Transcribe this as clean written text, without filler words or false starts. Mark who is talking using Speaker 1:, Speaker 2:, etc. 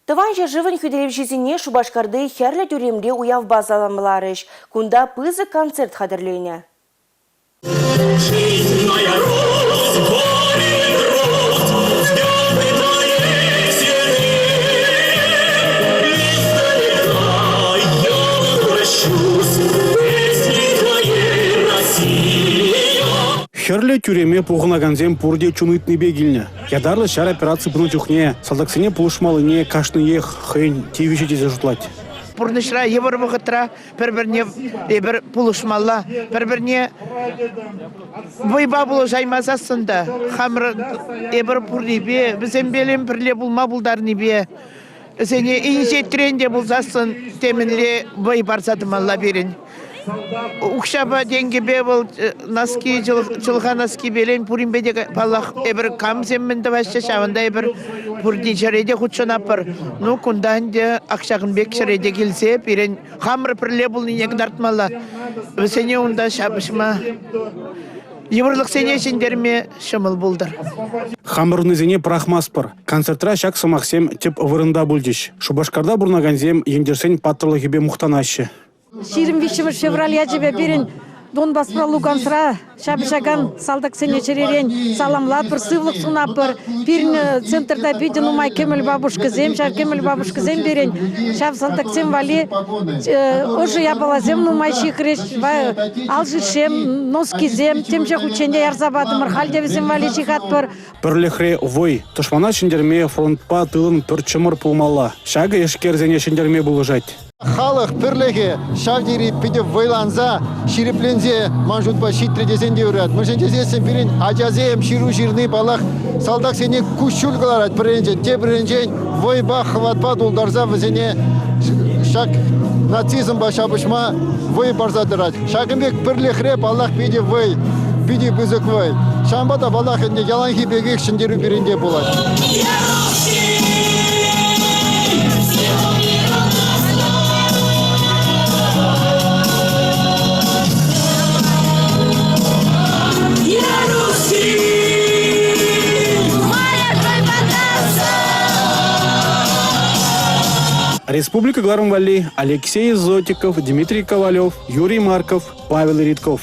Speaker 1: Тӑван ҫӗршывӑн хӳтӗлевҫисене Шупашкарти Хӗрлӗ тӳремре уявпа саламларӗҫ. Кунта пысӑк концерт хатӗрленӗ.
Speaker 2: Хӗрлӗ тӳреме пухӑнакансем пурте чун ыйтнипе килнӗ. Ятарлӑ ҫар операци пынӑ чухне салтаксене пулӑшмаллине кашниех хӑйӗн тивӗҫӗ тесе шутлать.
Speaker 3: Пурнӑҫра йывӑр вӑхӑтра пӗр-пӗрне эпир пулӑшмалла, пӗр-пӗрне вӑйпа пулӑшаймасассӑн та хамӑр эпир пуррипе, вӗсемпелен пӗрле пулма пултарнипе вӗсене инҫетрен те пулсассӑн темӗнле вӑй парса тӑмалла пирӗн. Укҫапа, тенкӗпе вӑл носки, чӑлха носкипелен пуринпе те, паллах, эпир камсем мӗн тӑваҫҫӗ, ҫавӑнта эпир пурте ҫӗре те хутшӑнатпӑр. Ну, кунта ӗнтӗ ак ҫакӑн пек ҫӗре те килсе пирӗн хамӑр пӗрле пулнине кӑтартмалла. Вӗсене унта ҫапӑҫма, йывӑрлӑхсене ҫӗнтерме ҫӑмӑл пултӑр.
Speaker 2: Хамӑрӑннисене пӑрахмастпӑр. Концертра ҫак сӑмахсем тӗп вырӑнта пулчӗҫ. Шупашкарта пурӑнакансем ентешсен паттӑрлӑхӗпе мухтанаҫҫӗ.
Speaker 4: 23 февраль ячӗпе пирӗн Донбасспа Луганскра ҫапӑҫакан салтаксене чӗререн саламлатпӑр, сывлӑх сунатпӑр. Пирӗн центрта питӗ нумай кӗмӗл бабушкӑсем, ҫав кӗмӗл бабушкӑсем пирӗн ҫав салтаксем валли ӑшӑ япаласем нумай ҫыхрӗҫ, алшишсем, носкисем темиҫе хутчен те ярса патӑмӑр, халь те вӗсем валли ҫыхатпӑр.
Speaker 2: Пӗрлӗхре вӑй, тӑшмана ҫӗнтерме фронтпа тылӑн пӗр чӑмӑр пулмалла. Ҫакӑ эшкерсене ҫӗнтерме пулӑшать.
Speaker 5: Халӑх пӗрлӗхӗ ҫав тери питӗ вӑйланса, ҫирӗпленсе ман шутпа ҫитрӗ тесен те юрать. Мӗншӗн тесессӗн пирӗн ачасем ҫыру ҫырни, паллах, салтаксене куҫҫуль кӑларать пӗрринчен, тепринчен вӑйпа, хӑватпа тултарса вӗсене ҫак нацизмпа ҫапӑҫма вӑй парса тӑрать. Ҫакӑн пек пӗрлӗхре, паллах, питӗ вӑй, питӗ пысӑк вӑй. Ҫавӑнпа та, паллах, ӗнтӗ яланхи пекех ҫӗнтерӳ пирӗнте пулать.
Speaker 2: Республика кӑларӑм валли Алексей Зотиков, Дмитрий Ковалев, Юрий Марков, Павел Ритков.